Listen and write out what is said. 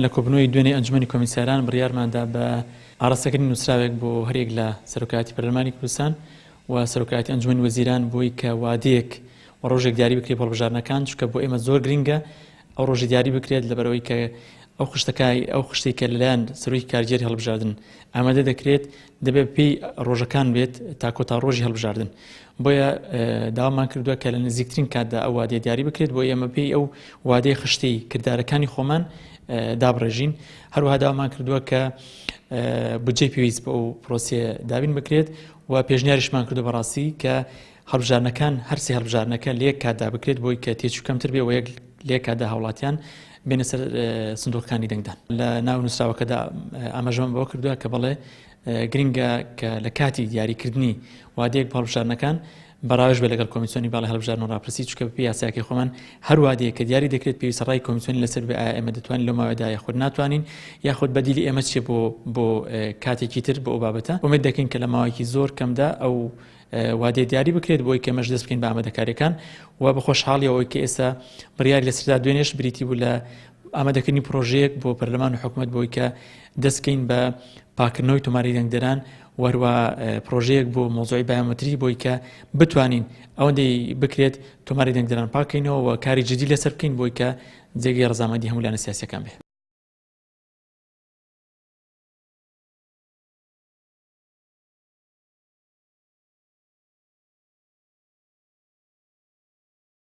لە کۆبوونەوەی دوێنێی ئەنجومەنی کۆمیساران بڕیارماندا بە ئاڕاستەکردنی نووسراوێک بۆ هەریەک لە سەرۆکایەتی پەرلەمانی کوردستان و سەرۆکایەتی ئەنجومەنی وەزیران بۆی کە وادەیەک و ڕۆژێک دیاری بکرێت بۆ هەڵبژاردنەکان چونکە بۆ ئێمە زۆر گرنگە ئەو ڕۆژی دیاری بکرێت لەبەرئەوەی کە ئەو خشتەکای ئەو خشتەی کە لەلایەن سەرۆکی کارگێری هەڵبژاردن ئامادە دەکرێت دەبێت پێی ڕۆژەکان بێت تا کۆتا ڕۆژی هەڵبژاردن بۆیە داوامان کردووە کە لە نزیکترین کاتدا ئەو وادەیە دیاری بکرێت بۆ ئێمە پێی ئەو وادەی خشتەی کردارەکانی خۆمان دابڕێژین هەروەها داوامان کردووە کە بودجەی پێویست بۆ ئەو پرۆسەیە دابین بکرێت و پێشنیاریشمان کردو بەڕاستی کە هەڵبژاردنەکان هەرسی هەڵبژاردنەکە لە یەک کاتدا بکرێت بۆی کە تێچوو کەمتر بێ و یەک لە یەک کاتدا هاوڵاتیان بێنە سەر سندوقەکانی دەنگدان. لە ناو نووسراوەکەدا ئاماژەمان بەوە کردووە کە بەڵێ گرنگە کە لە کاتی دیاریکردنی وادەیەک بۆ هەڵبژاردنەکان بە ڕاوێژ بێت لەگەڵ کۆمیسیۆنی باڵای هەڵبژاردن و ڕاپرسی چونکە بەپێی یاساکەی خۆمان هەر وادەیەک کە دیاری دەکرێت پێویستە ڕای کۆمیسیۆنی لەسەر بێ ئایا ئێمە دەتوانین لەو ماوەیەدا یاخود ناتوانین یاخود بەدیلی ئێمە چیە بۆ بۆ کاتێکی تر بۆ ئەو بابەتە ئومێد دەکەین کە لە ماوەیەکی زۆر کەمدا ئەو وادەیە دیاری بکرێت بۆی کە ئێمەش دەست بکەین بە ئامادەکاریەکان و بە خۆشحاڵی ئەوەی کە ئێستا بڕیاری لەسەردا دوێنێش بریتی بوو لە ئامادەکردنی پرۆژەیەک بۆ پەرلەمان و حکومەت بۆی کە دەست بکەین بە پاکردنەوەی تۆماری دەنگدەران و هەروە پرۆژەیەک بۆ مۆزۆی بایۆمەتری بۆی کە بتوانین ئەوەندەی بکرێت تۆماری دەنگدەران پاکەینەوە و کاری جدی لەسەر بکەین بۆی کە جێگەی ڕەزامەندی هەموو لایەنە سیاسیەکان بێت.